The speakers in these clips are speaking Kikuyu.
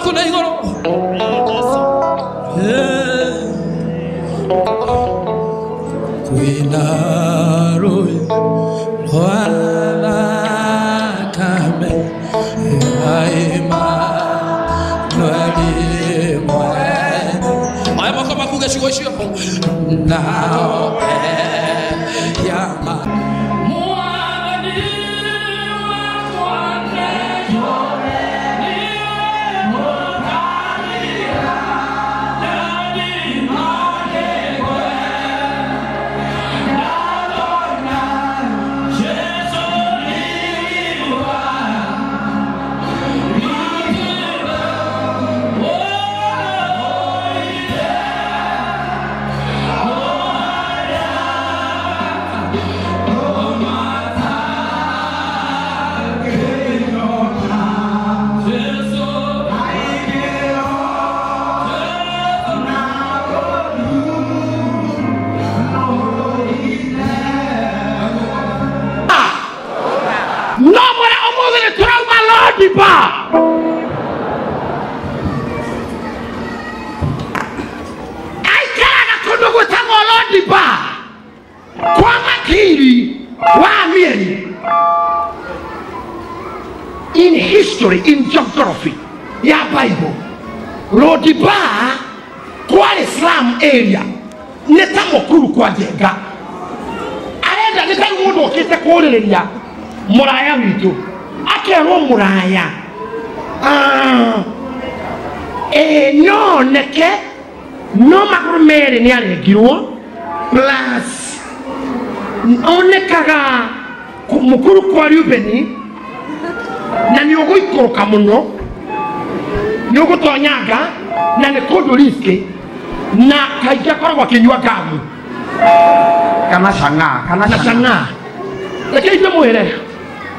maku na igũrũ. Kwĩna rũĩ rwa thakame ya Emmanueli mwene. Oya moko maku gĩcigo icio. Nao eyama Mwathani wakwa nĩnjũĩ nĩwe mũkaria na ndimagĩwe. Ndalona Jesũ riwa ritĩwe oire No mwĩre ũmũthĩ nĩ tũrauma Lodiba. Aikaraga kũndũ gwĩtagwo Lodiba kwa makiri wa Amieli. In history, in geography ya Bible, Lodiba kwarĩ slum area nĩ ta mũkuru kwa Njenga. Arenda nĩ ta mũndũ ũkĩte kũrĩrĩria mũraya witũ akerwo mũraya no oneke no magũrũ merĩ nĩ arengirwo plus onekaga mũkuru kwa Rubeni na nĩ ũgũikũrũka mũno nĩ ũgũtonyanga na nĩ kũndũ riski na kaingĩ akoragwo akĩnyua ngamu kana chang'aa kana na chang'aa. Reke ndĩmwĩre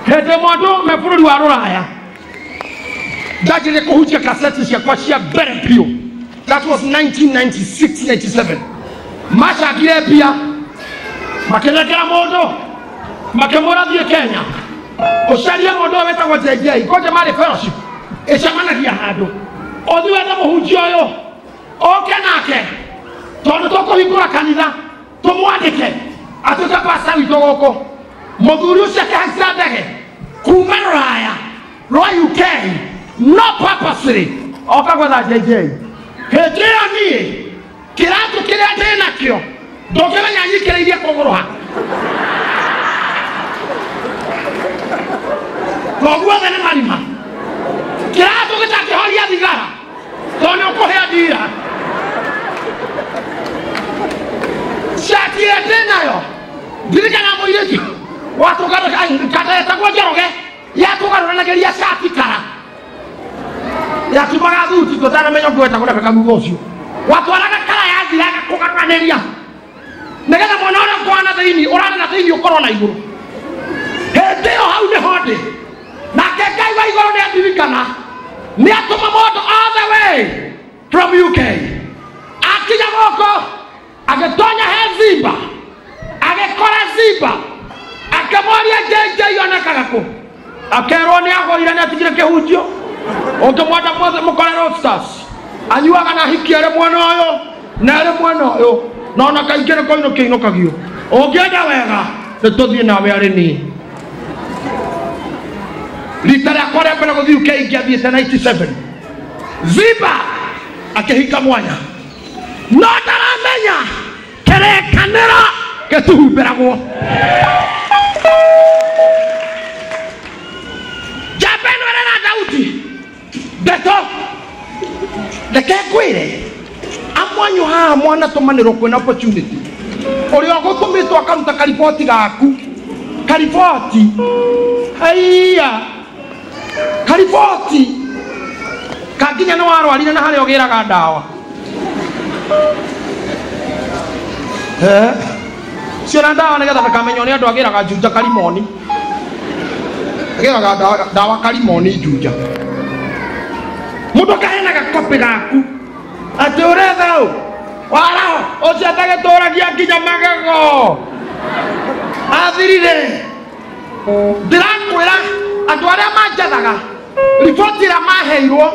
hĩndĩ ĩmwe andũ me bũrũri wa rũraya ndanjirie kũhunjia kaseti ciakwa cia mbere biũ. That was 1996 97. Macangire mbia makĩnengera mũndũ makĩmwĩra thiĩ Kenya ũcarie mũndũ ũyũ wĩtagwo JJ kwanja marĩ fellowship ĩcemanagia handũ ũthiĩ wethe mũhunjia ũyũ ũke nake tondũ tũkũhingũra kanitha tũmwandĩke atuĩke pasta witũ gũkũ. Mũthuri ũcio akĩhaica ndege kuma rũraya rwa UK no purposely oka gwetha JJ. Hĩndĩ ĩyo niĩ kĩratũ kĩrĩa ndĩ nakĩo ndũngĩmenya nyikĩrĩirie kũgũrũ ha to guothe nĩ marima. Kĩratũ gĩtangĩhoria thigara tondũ nĩ ũkũhĩa ndira. Cati ĩrĩa ndĩ nayo ndirikana mũirĩtu watũkatetagwo Njoroge yatũgarũranagĩria cati kara yatumaga thuti tũtanamenya ũndũ wetagwo Rebecca thutha ũcio watwaraga kara yathiraga kũgarũranĩria nĩgetha mwena ũrĩa ũkorwo na thĩinĩ ũrarĩ na thĩinĩ ũkorwo na igũrũ. Hĩndĩ ĩyo hau nĩho ndĩ nake Ngai wa igũrũ nĩ andirikana nĩ atũma mũndũ all the way from UK akinya gũkũ agĩtonya he Zimba agĩkora Zimba akĩmũria JJ onekaga kũ akerwo nĩ agũire nĩ atigire kĩhunjio ũngĩmwenda mwothe mũkore Rockstars anyuaga na hiki arĩ mwena ũyũ na arĩ mwena ũyũ na ona kaingĩ nĩ kũinũkio inũkagio ũngĩenda wega nĩ tũthiĩ nawe arĩ niĩ. Rita rĩakwa rĩa mbere gũthiĩ UK ingĩathiĩte 97 Zimba akĩhinga mwanya no ndaramenya kĩrĩkanĩro gĩtuhumbĩragwo. Njamba ĩno ĩrera Daudi ndeto reke ngwĩre amwanyu haha mwanatũmanĩrwo kwĩna opportunity ũrĩa ũgũtũmĩtwo akaruta kariboti gaku kariboti haiya kariboti kanginya nĩ warwarire na harĩa ũgĩraga ndawa ciona ndawa nĩgetha ndakamenywo nĩ andũ agĩraga Juja karimoni agĩraga ndawa karimoni Juja mũndũ akaheanaga kopĩ gaku atĩ ũretha ũ waraho ũcio atagĩtũragia nginya magego athirire. Ndĩrakwĩra andũ arĩa manjathaga riboti ĩrĩa maheirwo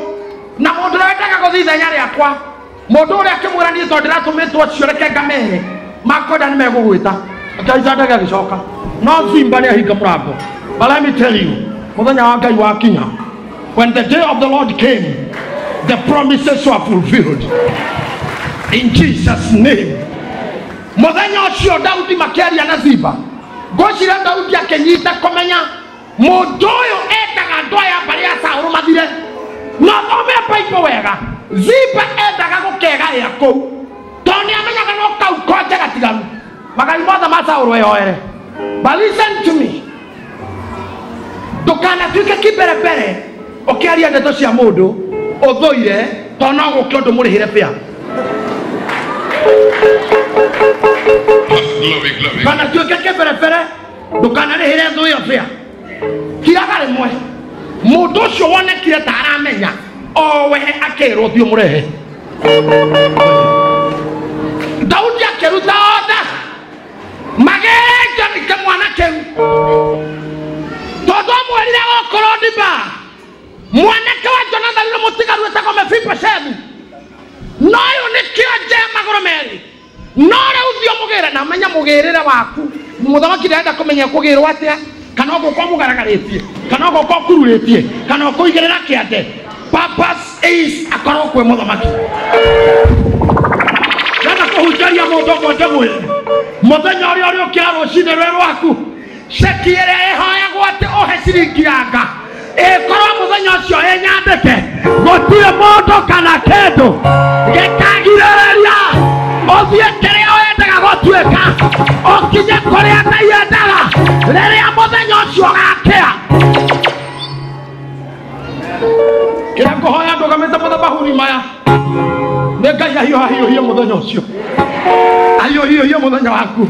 Na mũndũ ũrĩa wendaga gũthiĩ ithenya rĩakwa, mũndũ ũrĩa akĩmwĩra niĩ tondũ ndĩratũmĩtwo acio reke ngamere, makwenda nĩ megũgwĩta. Akĩhaica ndege agĩcoka. No Simba nĩ ahinga mũrango. But let me tell you, mũthenya wa Ngai wakinya, when the day of the Lord came, the promises were fulfilled. In Jesus' name. Mũthenya ũcio Daudi makĩaria na Ziba, ngwĩciria Daudi akĩnyita kũmenya mũndũ ũyũ endaga andũ aya mbarĩ ya Saũlũ mathire. No thome Bible wega, Ziba endaga gũkegaĩra kũu tondũ nĩ amenyaga no kau konje gatiganu magai mothe ma Saũlũ eyoere. But listen to me, ndũkanatuĩke kĩmberembere ũkĩaria ndeto cia mũndũ ũthũire tondũ no gũke ũndũ mũrĩhĩre bĩa. Glory, glory. Ndũkanatuĩke kĩmberembere, ndũkanarĩhĩre thũ ĩyo bĩa. Kiraga rĩmwe mũndũ ũcio wonekire ta aramenya owe akĩrwo thiĩ ũmũrehe. Daudi akĩruta order magĩre kĩmwana kĩu tondũ amwĩrire okorwo Ndiba mwanake wa Jonathani nĩ mũtigaru wĩtagwo Mefiboshethu, no ũyũ nĩ kĩonje magũrũ merĩ, no rĩu thiĩ ũmũgĩre na ũmenye mũgĩrĩre waku. Mũthamaki ndarenda kũmenya kũgĩrwo atĩa, kana ũgũka ũmũgaragarĩtie, kana ũgũka ũkururĩtie, kana ũkũigĩrĩra kĩande. Purpose is akorwo kwĩ mũthamaki. Ndenda kũhunjĩria mũndũ ũmwe ndĩmwĩre, mũthenya ũrĩa ũrĩũkĩra rũcinĩ rwĩ rwaku, ceki ĩrĩa ĩhoyagwo atĩ ũhe ciringi yanga ĩkorwo mũthenya ũcio ĩnyandĩke, gũtirĩ mũndũ kana kĩndũ gĩkagirĩrĩria ũthiĩ kĩrĩa wendaga gũtuĩka, ũkinye kũrĩa Ngai endaga rĩrĩa mũthenya ũcio ũgakĩa. Kĩrĩa ngũhoya ndũgamĩte mathabahuni maya nĩ Ngai ahiũhahiũhie mũthenya ũcio, ahiũhiũhie mũthenya waku.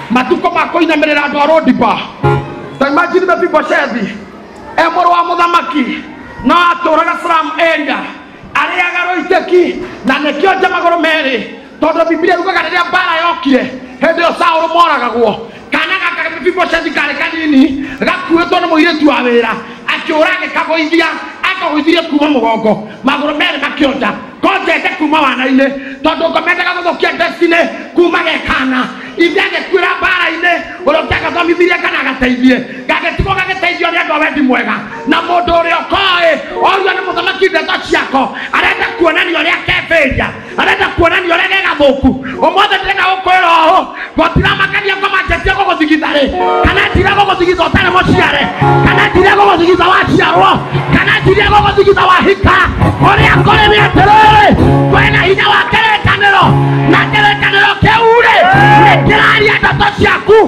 Matukũ ma kũinamĩrĩra andũ a Rodiba. Ta imagine Mefiboshethi e mũrũ wa mũthamaki no atũraga slum area, arĩaga rũitĩki na nĩkĩo nje magũrũ merĩ, tondũ Bibilia yugaga rĩrĩa mbara yokire hĩndĩ ĩyo Saũlũ moragagwo, kana gaka Mefiboshethi karĩ kanini gakuĩtwo nĩ mũirĩtu wa wĩra, akĩũra agĩkagũithia, akagũithirie kuma mũgongo, magũrũ merĩ makĩonja konjete kuma wana-inĩ, tondũ ngomendaga gũthũkia destiny kuma gekana. Ithe agĩkuĩra mbara-inĩ, ũrĩa ũngĩagathomithirie kana agateithie, gagĩtigwo gagĩteithio nĩ andũ a wendi mwega. Na mũndũ ũrĩa ũkoĩ orio nĩ mũthamaki ndeto ciako, arenda kuonania ũrĩa kebĩria, arenda kuonania ũrĩa ge gathũku. Ũmũthĩ ndĩrenda gũkwĩra ũũ, gũtiramakania ngoma njetie gũgũthigitha rĩ, kana njire gũgũthigitha ũtarĩ mũciare, kana njire gũgũthigitha waciarwo, kana njire gũgũthigitha wahika. Ũrĩa kũrĩ nĩ atĩrĩrĩ, kwĩna hinya wa kĩrĩkanĩro, na kĩrĩkanĩro kĩu rĩ nĩ kĩraria ndeto ciaku.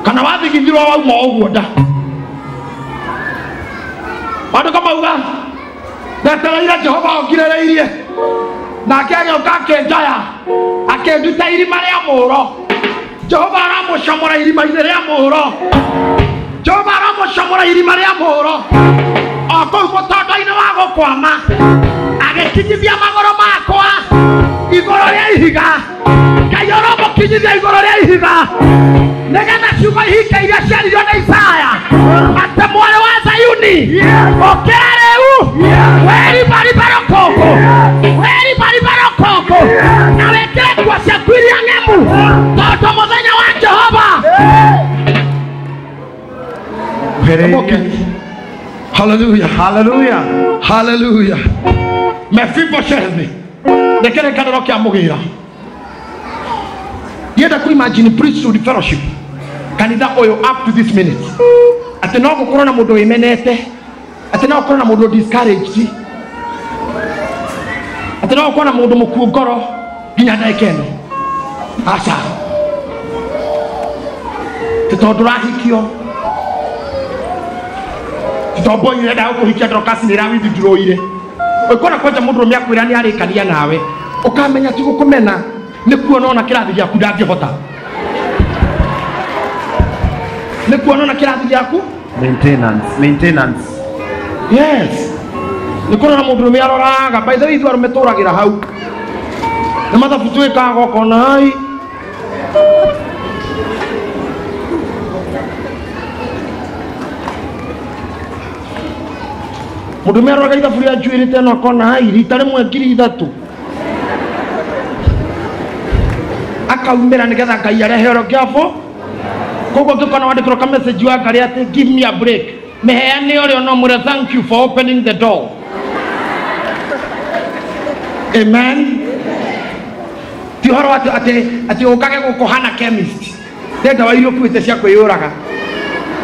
Kana wathigithirwo wauma ũguo nda, andũ kamauga ndetereire Jehova ongirĩrĩirie, nake agĩũka akĩnjoya akĩnduta irima rĩa mũũro. Jehova aramũcomora irima-inĩ rĩa mũũro, Jehova aramũcomora irima rĩa mũũro o kũu mũtondo-inĩ wa gũkwama, agĩkinyithia magũrũ makwa igũrũ rĩa ihiga. Ngai ũromũkinyithia igũrũ rĩa ihiga nĩgetha ciugo ihinge iria ciaririo nĩ Isaya atĩ mwarĩ wa Zayuni ũkĩra rĩu, wĩribariba rũkũngũ, wĩribariba rũkũngũ, na wĩkĩre nguo ciaku iria ng'emu, tondũ mũthenya wa Jehova. Hallelujah. Hallelujah. Hallelujah. Mefiboshethi nĩ kĩrĩkanĩro kĩa mũgĩra. Ndienda kũ imagine priesthood fellowship kanitha ũyũ up to this minute atĩ no gũkorwo na mũndũ wĩmenete, atĩ no gũkorwo na mũndũ discouraged, atĩ no gũkorwo na mũndũ mũkuũ ngoro nginya ndagĩka ĩno. Aca, ti tondũ ũrahikio, ti tondũ boy ũrenda gũkũhikia Dorcas nĩ ĩrawithdraw-ire. Ũkona kwanja mũndũ ũrũme akwĩra nĩ arĩkania nawe, ũkamenya ti gũkũmena, nĩ kuona ona kĩrathi gĩaku ndangĩhota, nĩ kuona ona kĩrathi gĩaku. Maintenance, maintenance. Yes, nĩ kuona mũndũ ũrũme aroraga. By the way, ithuĩ arũme tũragĩra hau nĩ mathabu twĩkaga ũkona hai. Mũndũme aroraga ithabu rĩa njuĩrĩ tena akona hai rita rĩmwe 3,000. Akaumĩra nĩgetha Ngai arehe oro kĩabũ. Koguo ngĩkona wandĩkĩrwo ka message wa Ngai atĩ give me a break. Mĩheane ũrĩa no mwĩre thank you for opening the door. Amen. Ti ũhoro atĩ atĩ atĩ ũkage gũkũ hana chemist. Nĩ ndawa iria ũkuĩte cia kwĩyũraga.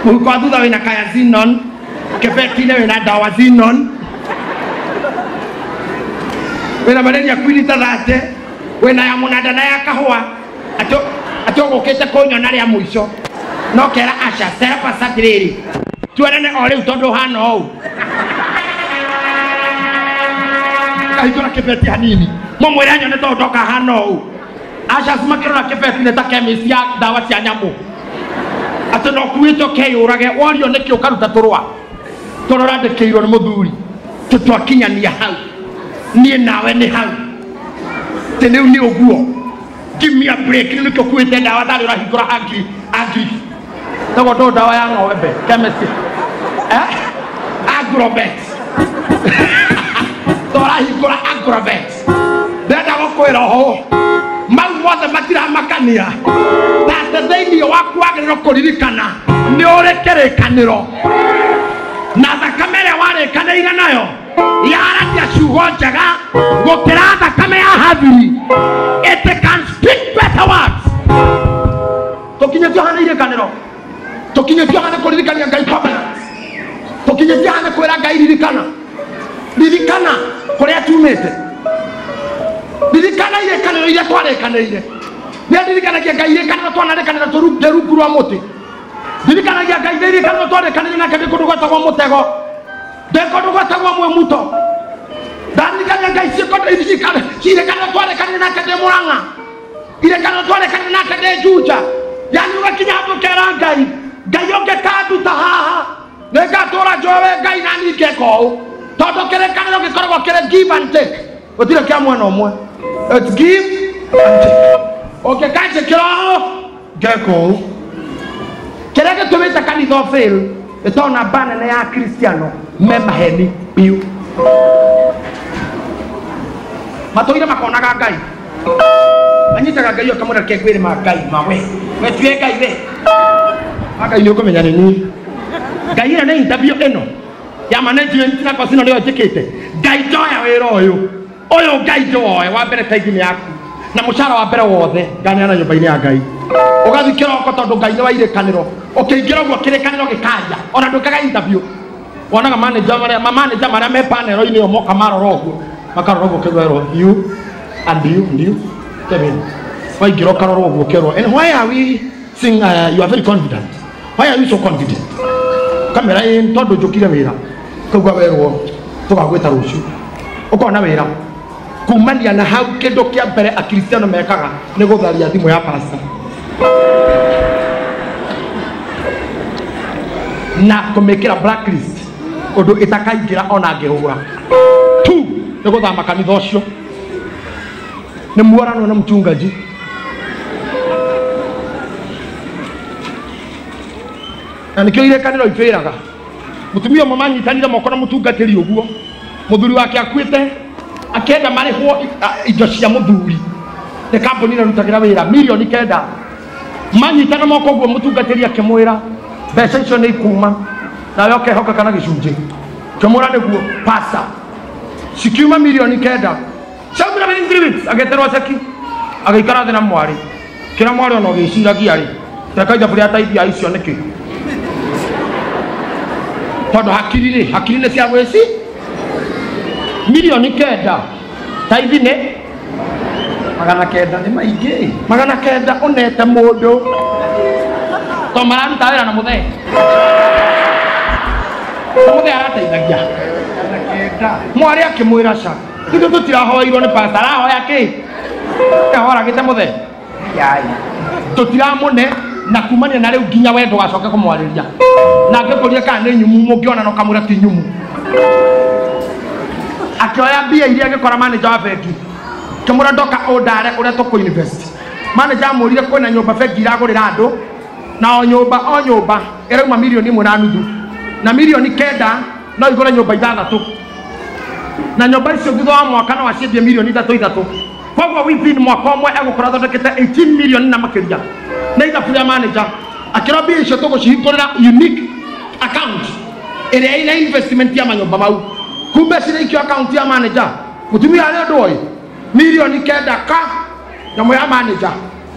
Mũhuko wa thutha wĩna kaya Xenon, kĩbeti-inĩ wĩna ndawa Xenon. Wĩna malaria queen ta 30, wĩna ya mũnanda na ya kahũa. Atĩ atĩ ũgũkĩte kũnyona rĩa mũico. No kera aca, tera pasa atĩrĩrĩ. Tuonane o rĩu tondũ ũhana ũũ. Kahingũra kĩbeti hanini. Mũmwĩre nyone tondũ ndoka hana ũũ. Aca makĩrora kĩbeti nĩ ta chemist ya ndawa cia nyamũ. Atĩ no ũkuĩte ũkeyũrage, worio nĩkĩ ũkaruta tũrũa. Tondũ ũrandĩkĩirwo nĩ mũthuri. Tũtwakinyania hau. Niĩ nawe nĩ hau. Atĩ rĩu nĩ ũguo. Give me a break. Rĩu nĩkĩo ũkuĩte ndawa tarĩ ũrahingũra agri agri. Tagwo ndũ ndawa ya ng'ombe chemist. Eh? Agrovet. Tũrahingũra agrovet. Ndĩrenda gũkwĩra ũũ. Mau mothe matiramakania. Tate thĩinĩ waku wagĩrĩirwo kũririkana nĩ ũrĩ kĩrĩkanĩro. Na thakame ĩrĩa warĩkanĩire nayo yaragia ciugo njega gũkĩra thakame ya Habili. It can speak better words. Tũkinyĩtio haha nĩ irĩkanĩro. Tũkinyĩtio haha nĩ kũririkania Ngai covenant. Tũkinyĩtio haha nĩ kwĩra Ngai ririkana. Ririkana kũrĩa tumĩte. Ririkana irĩkanĩro iria twarĩkanĩire. Nĩ ndirikanagia Ngai irĩkanĩro twanarĩkanĩra tũrunge rungu rwa mũtĩ. Ndirikanagia Ngai irĩkanĩro twarĩkanĩire nake ndĩ kũndũ gwetagwo mũtego. Ndĩ kũndũ gwetagwo mwĩmuto. Ndarikanagia Ngai ciĩko irĩkanĩro twarĩkanĩire nake ndĩ Mũrang'a. Irĩkanĩro twarĩkanĩire nake ndĩ Juja. Yani ũgakinya handũ ũkera Ngai, Ngai ũngĩkanduta haha nĩngatũra njowe Ngai na niĩ ngeka ũũ. Tondũ kĩrĩkanĩro gĩkoragwo kĩrĩ give and take. Gũtirĩ kĩa mwena ũmwe. It's give and take. Ũngĩkanjĩkĩra ũũ, ngeka ũũ. Kĩrĩa gĩtũmĩte kanitha ũfail nĩ tondũ namba nene ya Akristiano me maheni biũ. Matũire makonaga Ngai. Manyitaga Ngai ũkamwĩra reke ngwĩre ma Ngai ma we. We tiwe Ngai we. Ma Ngai nĩ ũkũmenya nĩ niĩ. Ngai ĩrĩa nĩ interview ĩno ya management na kosi ĩno nĩyo njĩkĩte. Ngai njoya wĩra ũyũ. Ũyũ Ngai njoe wa mbere tithe nĩ yaku. Na mũcara wa mbere wothe nganeana nyũmba-inĩ ya Ngai. Ũgathiĩ kĩroko tondũ Ngai nĩ wa irĩkanĩro. Ũkĩingĩra ũguo kĩrĩkanĩro gĩkaria. Ona ndũkaga interview. Wonaga manager marĩa ma manager marĩa me panel-inĩ ĩyo moka marora ũguo. Makarora ũguo ũkĩrwo you and you and you. Kevin. Waingĩra ũkarora ũguo ũkerwo and why are we seeing you are very confident? Why are you so confident? Kamera ĩ tondũ njũkire wĩra. Kaugua werwo tũgagwĩta rũciũ. Ũkona wĩra. Kumania na hau kĩndũ kĩa mbere Akristiano mekaga nĩ gũtharia thimũ ya pastor. Na kũmĩkĩra blacklist ũndũ ĩtakaingĩra ona angĩhũra. Tu nĩ gũthama kanitha ũcio. Nĩ muoranwo na mchungaji. Na nĩkĩo irĩkanĩro ibĩraga. Mũtumia ũmwe manyitanire moko na mũtungatĩri ũguo. Mũthuri wake akuĩte akĩenda marĩhwo indo cia mũthuri. Nĩ kambuni ĩrarutagĩra wĩra 9 million. Manyitana moko ũguo mũtungatĩri akĩmwĩra mbeca icio nĩ ikuma nawe ũkehoka kana gĩcunjĩ. Kĩmwĩra nĩguo pasa. Cikiuma 9 million. Ciaumire within 3 weeks agĩeterwo ceki agĩikara thĩ na mwarĩ. Kĩra mwarĩ ona ũgĩciragia rĩ teka ithabu rĩa tithe ya icio nĩkĩ? Tondũ hakiri rĩ hakiri nĩ cia gwĩci 9 million tithe nĩ 900 nĩ maingĩ. 900 ũnete mũndũ to mararuta wĩra na mũthee. Mũthee arateithagia. 900. Mwarĩ akĩmwĩra ca ithuĩ tũtirahoeirwo nĩ pastor arahoya kĩ? Ahoragĩte mũthee. Yai. Tũtiramũne na kumania na rĩu nginya we ndũgacoke kũmwarĩria. Na angĩkũria kana nĩ nyumu mũngĩona no kamwĩra ti nyumu. Akĩoya mbia iria agĩkora manager wa bengi. Kĩmwĩra ndoka ũndare ũrĩa tũkũ invest. Manager amwĩrire kwĩna nyũmba bengi iragũrĩra andũ na o nyũmba o nyũmba ĩrauma 1.5 million. Na 9 million no igũre nyũmba ithathatũ. Na nyũmba icio thutha wa mwaka no aciendie milioni ithatũ ithatũ. Koguo within mwaka ũmwe egũkorwo athondekete 18 million na makĩria. Na ithabu rĩa manager akĩrwo mbia icio tũgũcihingũrĩra unique account ĩrĩa ĩna investment ya manyũmba mau. Kumbe ciraikio account ya manager. Mũtumia arĩ ũndũ oĩ milioni 9 ka nyamũ ya manager.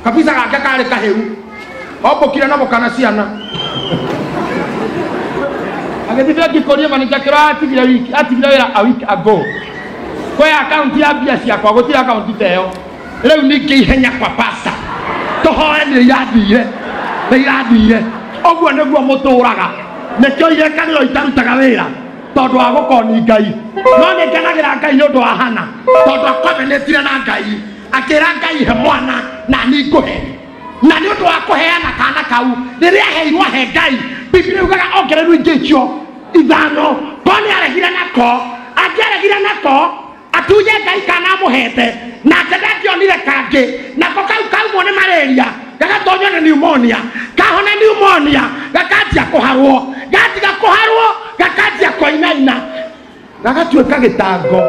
Kabisa gake karĩ kahĩu. Ombũkire na mũkana ciana. Agĩthiĩ bengi kũria manager kĩrĩa atigire wiki, atigire wĩra a week ago. Kwĩ account ya mbia ciakwa, gũtirĩ account ta ĩyo. Rĩu ningĩ ihenya kwa pastor. Tũhoe nĩ irathire. Nĩ irathire. Ũguo nĩguo mũtũraga. Nĩkĩo irĩkanĩro itarutaga wĩra tondũ wa gũkoni Ngai. No nĩ ngenagĩra Ngai nĩ ũndũ wa Hana tondũ akovenetire na Ngai. Akĩra Ngai he mwana na niĩ ngũhe. Na nĩ ũndũ wa kũheana kana kau rĩrĩa aheirwo he Ngai, Biblia yugaga ongererwo ingĩ icio ithano. Ko nĩ aregire nako, angĩaregire nako atunye Ngai kana amũhete, nake ndangĩonire kangĩ, nako kau kaumwo nĩ malaria gagatonywo nĩ pneumonia, kahona pneumonia gakanjia kũharwo, gatiga kũharwo gakanjia kũinaina, gagatuĩka gĩtango.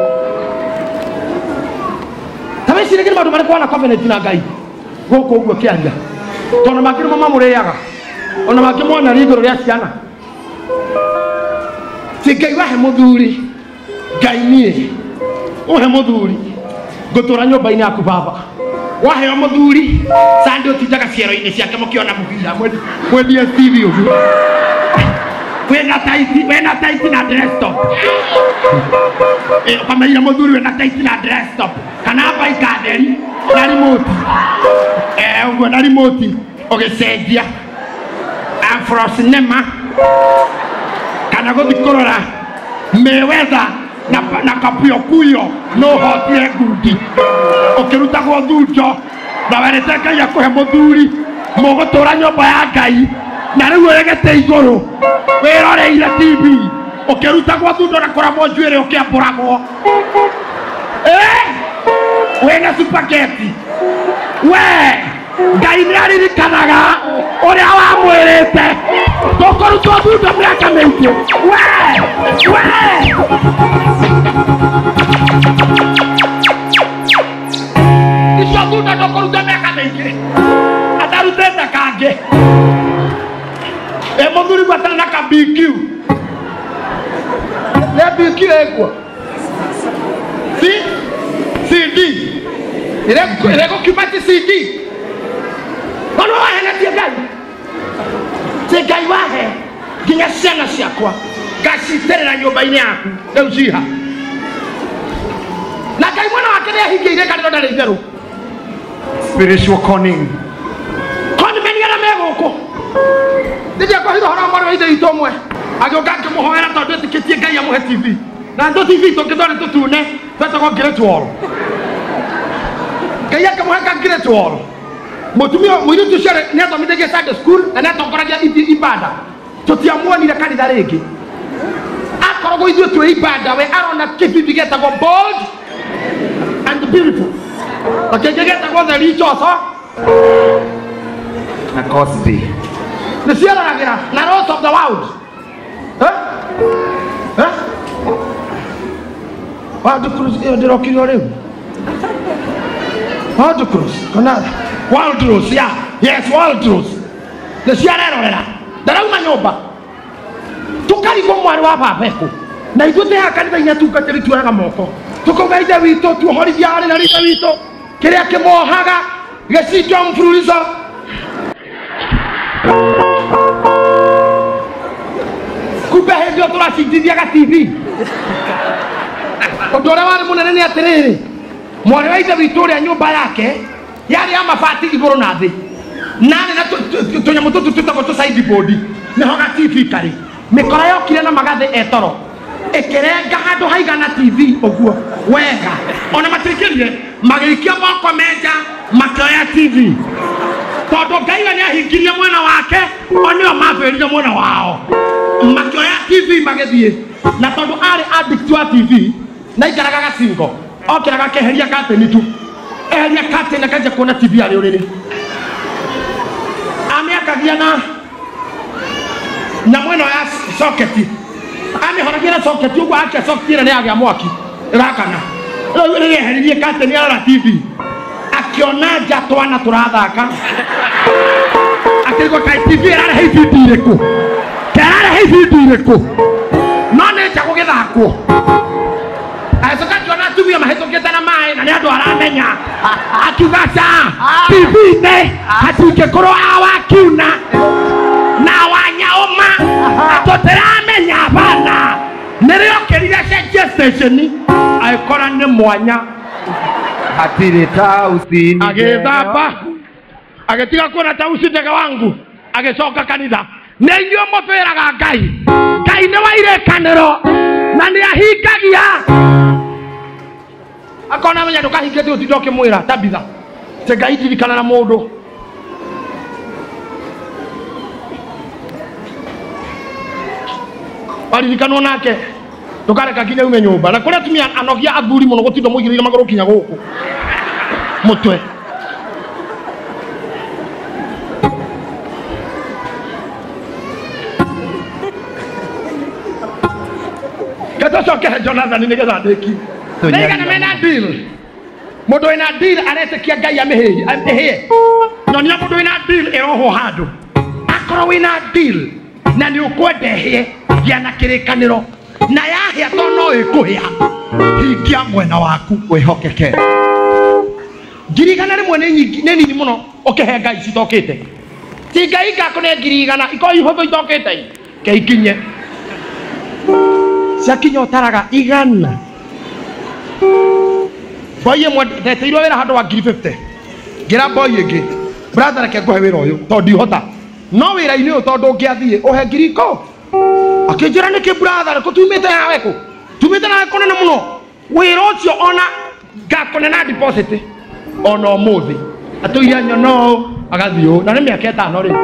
Ta wĩciragie nĩ maũndũ marĩkũ wana covenant na Ngai gũkũ ũguo kĩaria, tondũ mangĩ nĩmo mamũrĩaga, ona mangĩ mona igũrũ rĩa ciana. Ti Ngai wahe mũthuri, Ngai niĩ ũhe mũthuri ngũtũra nyũmba-inĩ yaku baba. Waheo mũthuri Sunday ũtindaga ciero-inĩ ciake mũkĩona mũbira mwendie TV ũguo. Wĩna taiti, wĩna taiti na dress top. Ũkameire mũthuri wĩna taiti na dress top kana baika theri na remote. Ũguo na remote ũgĩcenjia Afro Cinema kana gũthiĩ kũrora Mayweather na Kapio no hotire ngundi ũkĩrutagwo thunjo na werĩte Ngai akũhe mũthuri mũgũtũra nyũmba ya Ngai na rĩu ũregete igũrũ wĩroreire TV ũkĩrutagwo thundo na kũramwo njuĩrĩ ũkĩambũragwo wĩna spaghetti. We Ngai nĩ aririkanaga ũrĩa wamwĩrĩte tũkũrutwo thundo mĩaka mĩingĩ. We we icio thundo ndũkũruta mĩaka mĩingĩ atarutĩte kangĩ. Mũthuri gwatana na ka BQ. Nĩ BQ ĩkuo C CD ĩregũkiuma ti CD. Ono wahenetie Ngai. Ti Ngai wahe nginya ciana ciakwa ngaciterera nyũmba-inĩ yaku rĩu ciha. Na Ngai mwana wake nĩ ahingĩire kanitha ndarĩ itherũ. Spiritual conning. Conmen arĩa me gũkũ. Ndĩrĩa kwahitha ũhoro wa mwarĩ wa ithe witũ ũmwe agĩũka akĩmũhoera tondũ etĩkĩtie Ngai amũhe TV. Na tũ TV tũngĩ twarĩ tũtune twetagwo Great Wall. Ngai akĩmũhe ka Great Wall. Mũtumia mũirĩtu ũcio nĩ athomithagia Sunday school na nĩ atongoragia ibada. Tũtiamuonire kanitha rĩngĩ. Akoragwo ithuĩ twĩ ibada, we arona kĩbindi gĩtagwo Bold and Beautiful. Na kĩngĩ gĩtagwo The Rich Also na Cosby. Nĩ ciaroragĩra na Rose of the World. World Cruise ĩyo ndĩrokire o rĩu. World Cruise kana World Rose, yeah. Yes, World Rose. Nĩ ciarerorera. Ndarauma nyũmba. Tũkarigwo mwarĩ wa baba ekũ. Na ithuĩ twĩ haha kanitha-inĩ atungatĩri tuoyaga moko. Tũkauga ithe witũ tuohorithia arĩ na ithe witũ. Kĩrĩa kĩmohaga gĩcinjwo mfululizo. Kumbe hĩndĩ ĩyo tũracinjithia ga TV. Ũndũ ũrĩa warĩ mũnene nĩ atĩrĩrĩ, mwarĩ wa ithe witũ ũrĩa nyũmba yake yarĩ ya mabati igũrũ na thĩ. Narĩ na tũnyamũ tũtũ twĩtagwo tũ sideboard nĩho ga TV karĩ. Mĩkora yokire na magathĩ etoro ĩkĩrenga handũ haigana TV ũguo wega. Ona matiingĩrire magĩikia moko menja makĩoya TV. Tondũ Ngai we nĩahingirie mwena wake, o nĩo mambĩrĩrie mwena wao. Makĩoya TV magĩthiĩ. Na tondũ arĩ addict wa TV na aikaraga gacingo, okĩraga akeheria curtain tu. Eheria curtain akanjia kuona TV arĩ ũrĩrĩ. Amĩakagia na nyamũ ĩno ya socket. Amĩhoragia na socket ũguo akia socket ĩrĩa nĩ yagĩa mwaki. Ĩrakana. Rĩu rĩrĩa eheririe curtain arora TV. Akĩona nja twana tũrathaka. Akĩrigwo kaĩ TV ĩrarehe ibindi irĩkũ? Kĩrarehe ibindi irĩkũ? No nĩ nja gũgĩthakwo. Agĩcoka akĩona atumia mahĩtũkĩte na maĩ na nĩ andũ aramenya. Akiuga ca TV-inĩ hatingĩkorwo awakiuna na wanyaũma tũtiramenya bana. Nĩrĩokĩrire cenjie station agĩkora nĩ mwanya. Hatirĩ tausi Agĩthamba agĩtiga kuona tausi ndege wangu agĩcoka kanitha. Nĩ inyuĩ mũbĩraga Ngai. Ngai nĩ wa irĩkanĩro na nĩ ahingagia. Akona menya ndũkahingĩtie ũtinde ũkĩmwĩra Tabitha atĩ Ngai ndirikana na mũndũ. Waririkanwo nake ndũkareka nginya ume nyũmba. Na kũrĩ atumia anogia athuri mũno gũtinda mũigĩrĩire magũrũ kinya gũkũ mũtwe. Gatocoke Jonathan nĩgetha ndĩki. Nĩigana mena deal. Mũndũ wĩna deal aretĩkia Ngai amĩhĩe. Nyonia mũndũ wĩna deal ĩrohwo handũ. Akorwo wĩna deal na nĩ ũkwenda ĩhĩe, gĩa na kĩrĩkanĩro. Na yahĩa to no ĩkũhĩa. Hingia mwena waku wĩhokeke. 100,000 nĩ nyingĩ, nĩ nini mũno ũkĩhe Ngai citokĩte. Ti Ngai ngakũne 100,000 ikorwo ihũthũ itokĩte i. Keikinye. Ciakinya ũtaraga 100. Boy ĩmwe ndeteirwo wĩra handũ wa 50,000. Ngĩra boy ĩngĩ, brother reke ngũhe wĩra ũyũ tondũ ndihota. No wĩra-inĩ ũyũ tondũ ũngĩathiĩ ũhe 10,000. Akĩnjĩra nĩkĩ brother kũ tumĩte nawe kũ? Tumĩte nawe kũnene mũno. Wĩra ũcio ona ngakũne na deposit ona ũmũthĩ. Atũire nyono ũũ agathiĩ ũũ na nĩ mĩaka 5 rĩu.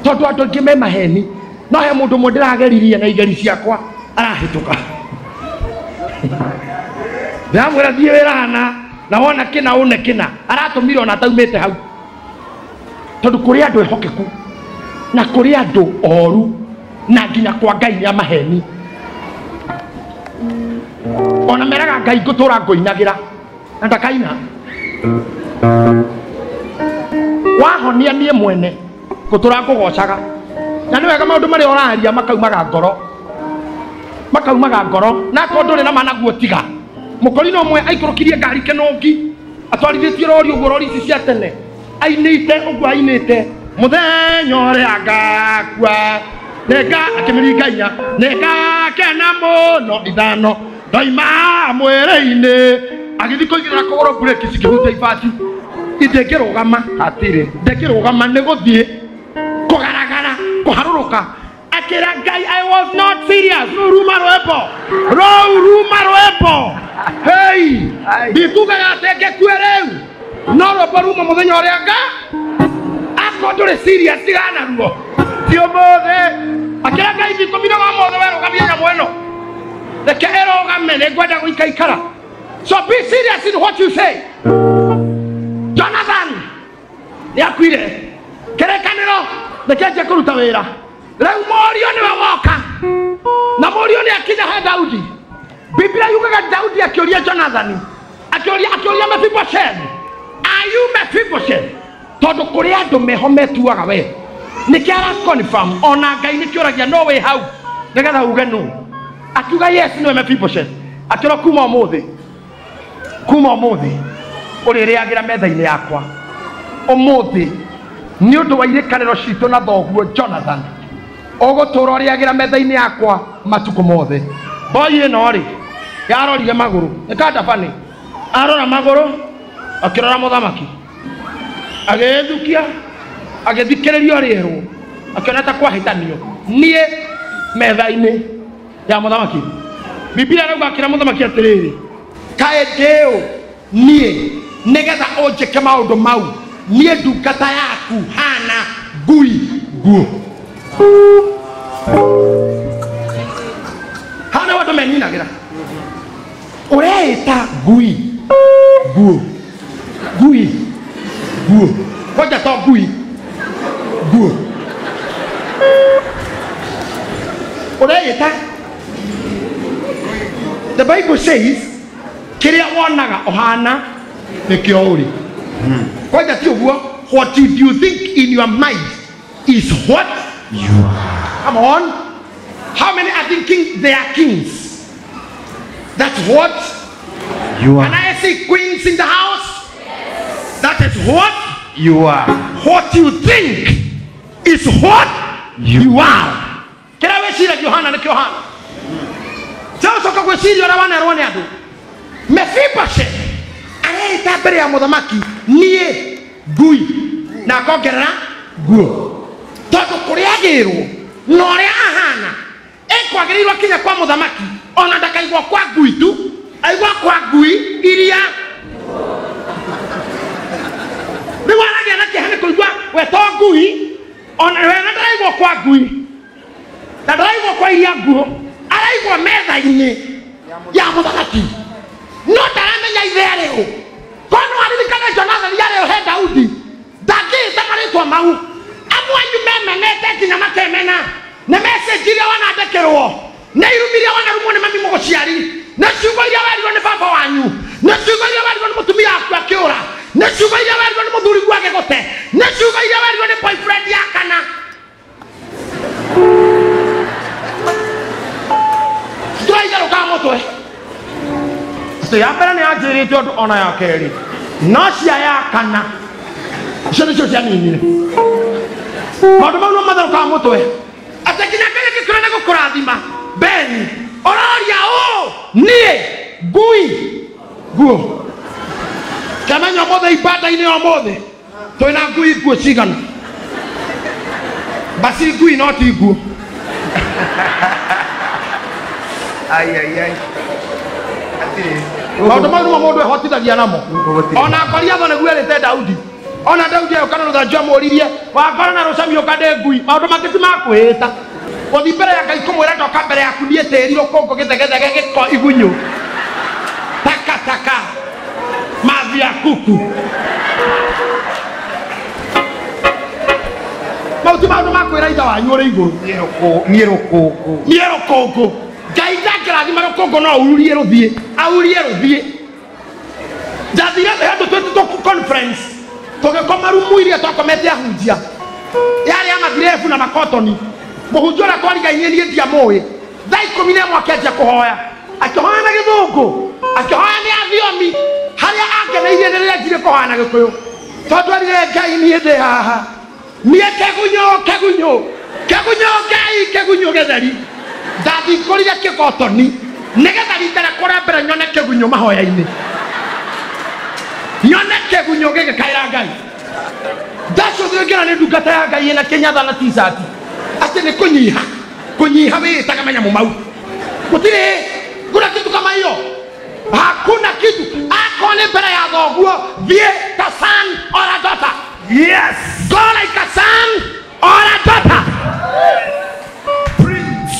Tondũ andũ aingĩ me maheni. No he mũndũ ũmwe ndĩrageririe na igeri ciakwa arahĩtũka. Ndĩramwĩra thiĩ wĩra hana na wona kĩna ũne kĩna aratũmire ona ataumĩte hau. Tondũ kũrĩ andũ ehokeku na kũrĩ andũ oru na nginya kwa Ngai nĩ amaheni. Ona meraga Ngai ngũtũra ngũinagĩra na ndakaina. Wahonia niĩ mwene ngũtũra ngũgocaga. Na nĩ wega maũndũ marĩa ũraria makaumaga ngoro. Makaumaga ngoro na akorwo ndũrĩ na ma naguo tiga. Mũkorino ũmwe aikũrũkirie ngari kĩnũngi atwarithĩtie rori ũguo rori ici cia tene ainĩte ũguo ainĩte mũthenya ũrĩa ngakua nĩnga akĩmĩringa inya nĩngakena mũno 5 ndoima mwĩrĩ-inĩ. Agĩthiĩ kũigĩrĩra kũgũrũ breki cikĩhutia ibati ndĩngĩrũgama. Hatirĩ. Ndĩngĩrũgama nĩ gũthiĩ kũgaragara kũharũrũka. Akĩra Ngai I was not serious. Rũu ruma rwĩmbo. Rũu ruma rwĩmbo. Hey, ndikugaga atĩ ngĩkue rĩu. No rwĩmbo ruma mũthenya ũrĩa nga akorwo ndũrĩ serious tigana naruo. Ti ũmũthĩ. Akĩra Ngai 10 wa mothe werũgamie nyamũ ĩno. Reke ĩrũgame nĩ ngwenda gũikaikara. So be serious in what you say. Jonathan nĩakuire. Kĩrĩkanĩro nĩkĩanjia kũruta wĩra. Rĩu mũriũ nĩwe woka. Na mũriũ nĩ akinya he Daudi. Biblia yugaga Daudi akĩũria Jonathan, akĩũria Mephibosheth, are you Mephibosheth? Tondũ kũrĩ andũ meho metuaga we. Nĩkĩo ara confirm ona Ngai nĩkĩũragia no wĩ hau nĩgetha uge nũ. Akiuga yes nĩwe Mephibosheth. Akĩrwo kuma ũmũthĩ. Kuma ũmũthĩ ũrĩrĩagĩra metha-inĩ yakwa. Ũmũthĩ nĩ ũndũ wa irĩkanĩro citũ na thoguo Jonathan ũgũtũra ũrĩagĩra metha-inĩ yakwa matukũ mothe. Boy ĩno rĩ yarorire magũrũ nĩ kandabani. Arora magũrũ akĩrora mũthamaki agĩĩthukia agĩthikĩrĩria rĩerwo akĩona ta kwahĩtanio niĩ metha-inĩ ya mũthamaki. Biblia ĩrauga akĩra mũthamaki atĩrĩrĩ, kaĩ ndĩũ niĩ nĩgetha ũnjĩke maũndũ mau niĩ ndungata yaku hana ngui nguo. Hana andũ meninagĩra. Ũreĩta ngui nguo. Ngui nguo. Kwanja to ngui nguo. Ũreĩta The Bible says kiria wonaga ohana nikio uri. Kwanja ti uguo, what if you think in your mind is what you are. Come on. How many are thinking they are kings? That's what you are. Can I see queens in the house? Yes. That is what you are. What you think is what you are. Kira wecira Yohana ni Yohana. Sasa gweciria ora wanerwo ni andu. Mefiboshe areta mbere ya muthamaki nie ngui na akongerera nguo. Tondu kuria agirwo na uria ahana ekwagĩrĩirwo kinya kwa muthamaki ona ndakaigwo kwa ngui tu, aigwa kwa ngui iria. Rĩu aragĩa na kĩeha nĩ kũigua we to ngui, ona we na ndaraigwo kwa ngui na ndaraigwo kwa iria nguo, araigwo metha-inĩ ya muthamaki. No ndaramenya ithe arĩ ũ. Kono aririkane Jonathani arĩ ũ he Daudi, ndangĩĩta marĩtwa mau. Amwe anyu memenete nginya makemena nĩ message iria wanandĩkĩrwo, nĩ irumi iria wanarumwo nĩ mami mũgũciari, nĩ ciugo iria werirwo nĩ baba wanyu, nĩ ciugo iria werirwo nĩ mũtumia waku akĩũra, nĩ ciugo iria werirwo nĩ mũthuri guo agĩgũte, nĩ ciugo iria werirwo nĩ boyfriend ya kana. Tũraitherũkaga mũtwe. Atĩ ya mbere nĩ yanjĩrĩte ũndũ ona ya kerĩ, no cia ya kana icio nĩcio cianinire. Maũndũ mau no matherũkaga mũtwe. Atĩ nginya Ngai angĩkwĩra nĩ gũkũrathima Beni, ũroria ũũ niĩ ngui nguo. Kĩamenya ũmũthĩ ibanda-inĩ ya ũmũthĩ twĩna ngui nguo cigana? Basi ngui no ti nguo. Ai ai ai. Maũndũ mau nĩmo mũndũ ehotithagia namo. Ona Goliathũ nĩguo erĩte Daudi. Ona Daudi agĩũka na rũthanju amũririe, wakora na rũcami ũka ndĩ ngui. Maũndũ mangĩ ti ma kwĩĩta. Gũthiĩ mbere ya Ngai kũmwĩra ndoka mbere yaku niĩ tĩri rũkũngũ gĩthegethege gĩko igunyũ takataka mathi ya kuku. Mau ti maũndũ ma kwĩra ithe wanyu ũrĩ igũrũ. Niĩ rũkũngũ. Niĩ rũkũngũ. Ngai ndangĩrathima rũkũngũ no aurie rũthiĩ, aurie rũthiĩ. Ndathire handũ twĩtĩtwo conference, tũgĩkoma rumu iria twakomete ahunjia yarĩ ya mathirebu na makotoni. Mũhunjia ũrĩa twarigainie niĩ ndiamũĩ. Thaa 11 akĩanjia kũhoya, akĩhoya na gĩthũngũ, akĩhoya nĩ athiomi. Harĩa angeneirie nĩ rĩrĩa anjirie kũhoya na gĩkũyũ, tondũ erire Ngai niĩ ndĩ haha, niĩ kĩgunyũ kĩgunyũ kĩgunyũ Ngai kĩgunyũ gĩtheri. Ndathingũrire kĩgotoni nĩgetha rita rĩakwa rĩa mbere nyone kĩgunyũ mahoya-inĩ, nyone kĩgunyũ gĩgĩkaĩra Ngai. Ndacũthĩrĩria nĩ ndungata ya Ngai ĩna kĩnyatha na t-shirt atĩ nĩ kũnyiha kũnyiha wĩĩtaga manyamũ mau. Gũtirĩ kuna kitu kama hiyo, hakuna kitu. Akorwo nĩ mbere ya thoguo, thiĩ ta son or a daughter. Yes. Go like a son or a daughter. Prince.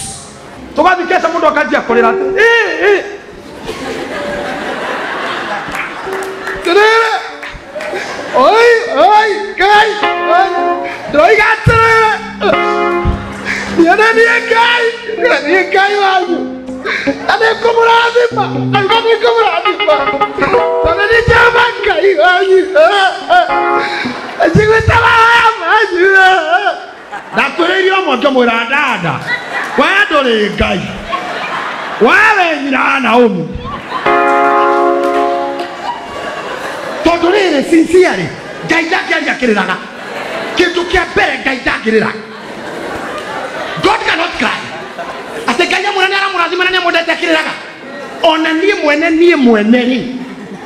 Tũgathiĩ keca mũndũ akanjia kũrĩra atĩ ĩ atĩrĩrĩ, oi oi Ngai oi, ndĩroiga atĩrĩrĩ, niĩ nĩ niĩ Ngai, niĩ Ngai wanyu, na nĩngũmũrathima, na nĩngũmũrathima, tondũ nĩ Jehova Ngai wanyu, njiguĩte mahoya manyu. Ndakwĩrĩirie ũmwe ngĩmwĩra dada, we ndũrĩ Ngai, we wĩ nyina wa Naomi. Tondũ rĩrĩ sincerely, Ngai ndangĩaria akĩrĩraga. Kĩndũ kĩa mbere Ngai ndangĩrĩra. God cannot cry. Atĩ Ngai amwĩra nĩ aramũrathima na nĩ amwendete akĩrĩraga. Ona niĩ mwene rĩ,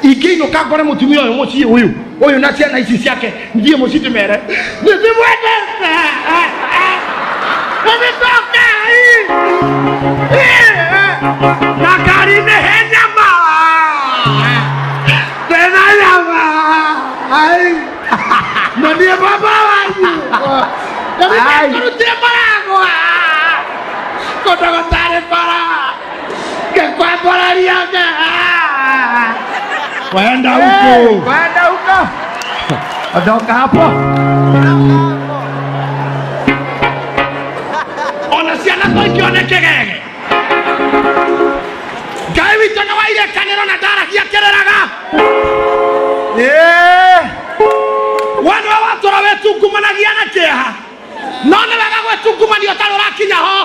ingĩinũka ngore mũtumia ũyũ mũciĩ ũyũ ũyũ na ciana ici ciake, thiĩ mũciĩ ndĩmere nĩ ndĩmwendete, nĩ ndĩcoka na ngari-inĩ he nyama, ndĩna nyama, na niĩ baba wanyu, na nĩ ndakũrutire mũrango kũndũ gũtarĩ bara ngĩkwambararia. Kwenda huko, kwenda huko, ondoka hapo. Ona ciana to ikione kĩgege. Ngai Irĩkanĩro na ndaragia kĩrĩraga. We nĩwe watũra wĩtungumanagia na kĩeha. No nĩ wega gwĩtungumania ũtarĩ ũrakinya ho.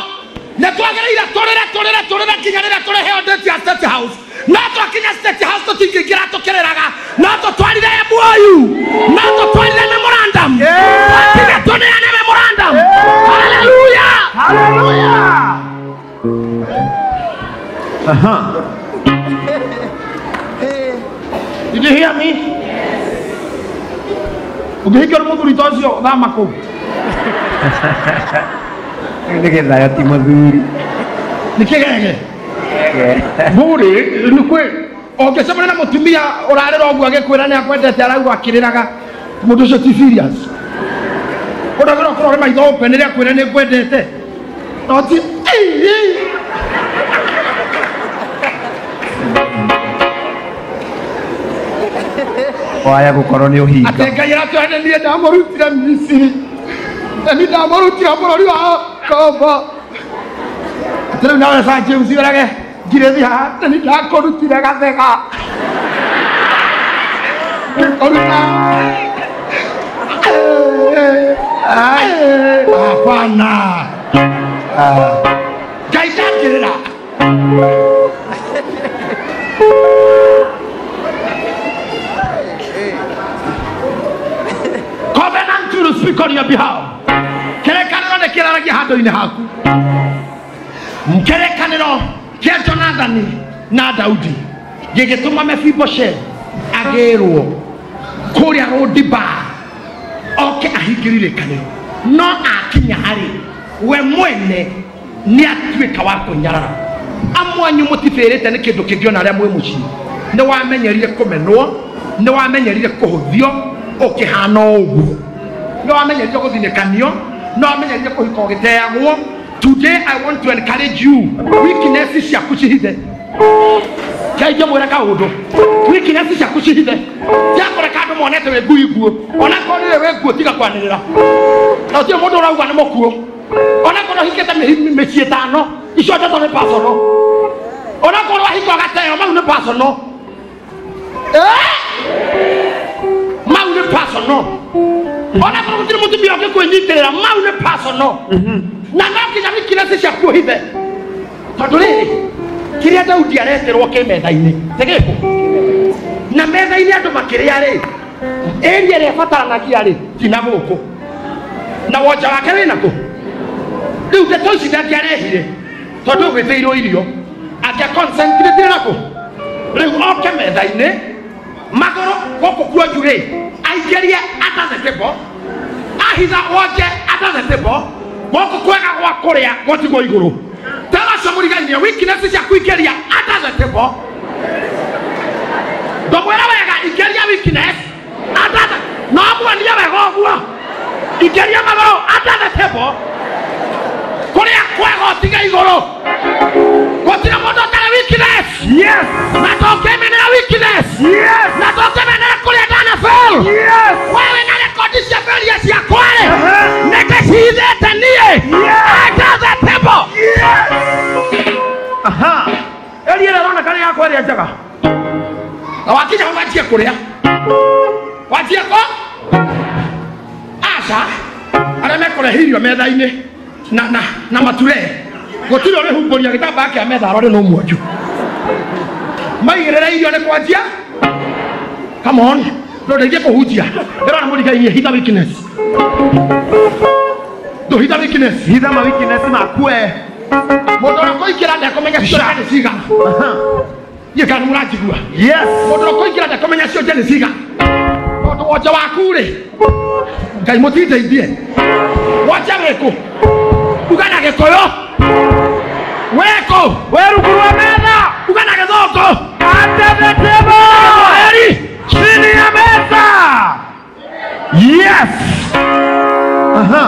Nĩ twagĩrĩire tũrĩre tũrĩre tũrĩre nginya rĩrĩa tũrĩheo date ya State House. No twakinya State House tũtingĩingĩra tũkĩrĩraga. No tũtwarire MOU. No tũtwarire memorandum. Twakinya tũneane memorandum. Hallelujah. Hallelujah. Aha. Did you hear me? Ũngĩhikia mũthuri ta ũcio thama kũu. Nĩgetha ya ti mũthuri. Nĩ kĩgege. Mbũrĩ nĩ kwĩ ũngĩcemania na mũtumia ũrarĩra ũguo agĩkwĩra nĩ akwendete arauga akĩrĩraga mũndũ ũcio ti serious. Ũndagĩrwo ũkorwo ũrĩ maitho open rĩrĩa akwĩra nĩ ngwendete. No ti Waya gũkorwo nĩ ũhinga. Atĩ Ngai aratwĩra niĩ ndamũrutire Misiri. Na niĩ ndamũrutire bũrũri wa Kombo. Atĩ rĩu nawe Sir James ũrage ngirĩthi haha na niĩ ndakũrutire gathega. Ngĩkũruta. Hapana. Ngai ndangĩrĩra. Covenant will speak on your behalf. Kĩrĩkanĩro nĩ kĩraragia handũ-inĩ haku. Kĩrĩkanĩro kĩa Jonathani na Daudi gĩgĩtũma Mefiboshethu agĩrwo kũrĩa Rodiba oke ahingĩrie irĩkanĩro. No akinya harĩ we mwene nĩ atuĩka wa kũnyarara. Amwanyu mũtibĩrĩte nĩ kĩndũ kĩngĩ ona arĩa mwĩ mũciĩ. Nĩ wamenyerire kũmenwo, nĩ wamenyerire kũhũthio ũkĩhana ũguo. Nĩ wamenyerire gũthinĩkanio, nĩ wamenyerire kũhika ũgĩteagwo. Today I want to encourage you. Weaknesses ciaku cihithe. Ngai ngĩmwĩra kaũndũ. Weaknesses ciaku cihithe. Tiakũreka andũ monete wĩ ngui nguũ. Onakorwo nĩwe wĩ nguũ tiga kwanĩrĩra. Na gũtirĩ mũndũ ũrauga nĩ mũkuũ. Onakorwo ũhikĩte mĩciĩ ĩtano, icio ndeto nĩ personal. Onakorwo wahika ũgateo, mau nĩ personal. Mau nĩ personal. Onakorwo gũtirĩ mũtumia ũngĩkwĩnyitĩrĩra, mau nĩ personal. Na no nginya weaknesses ciaku ũhithe. Tondũ rĩrĩ, kĩrĩa Daudi areterwo kĩ metha-inĩ, ti gĩkũ? Na metha-inĩ andũ makĩrĩa rĩ, area ĩrĩa ĩbataranagia rĩ, ti na gũkũ. Na wonja wake wĩ nakũ? Rĩu ndeto ici ndangĩarehire, tondũ ũgwĩtĩirwo irio. Angĩa concentrate nakũ? Rĩu oke metha-inĩ, magũrũ gũkũ kuonju rĩ, aingĩrie under the table, ahitha wonje under the table, gũkũ kwega gwa kũrĩa gũtigwo igũrũ. Tera ũcio mũrigainie, weakness ciaku ingĩria under the table. Ndũmwĩra wega, ingĩria weakness under the, no muonie wega ũguo. Ingĩria magũrũ under the table. Kũrĩa kwega ũtige igũrũ. Gũtirĩ mũndũ ũtarĩ weakness. Yes. Na ndũngĩmenera weakness. Yes. Na ndũngĩmenera kũrĩa ndanafail. Yes. Wewe na rekodi cia failure ciakwa rĩ, nĩndĩcihithĩte niĩ. Under the table. Yes. Aha. Area ĩrĩa ĩroneka nĩ yakwa ĩrĩa njega. Na wakinya hau wanjie kũrĩa. Wanjie kũ? Aca. Arĩa mekũrehe irio metha-inĩ na mature. Gũtirĩ ũrĩhumbũria gĩtambaya kĩa metha arore no mwonju. Maigĩrĩra irio nĩ kwanjia. Come on. No ndeithie kũhunjia. Ndĩrona mũrigainie hitha weakness. Ndũhitha weakness. Hitha ma weakness maku we. Mũndũ ũrĩa ũkũingĩra ndekũmenya cionje nĩ cigana. Niĩ kana nĩ mũranjigua? Yes. Mũndũ ũrĩa ũkũingĩra ndekũmenya cionje nĩ cigana. Tondũ wonje waku rĩ, Ngai mũtindeithie. Wonje wĩkũ? Uga na Gĩkũyũ. Wĩkũ? Wĩ rungu rwa metha. Uga na Gĩthũngũ. Under the table. Gĩthwaĩri. Chini ya meza. Yes. Aha.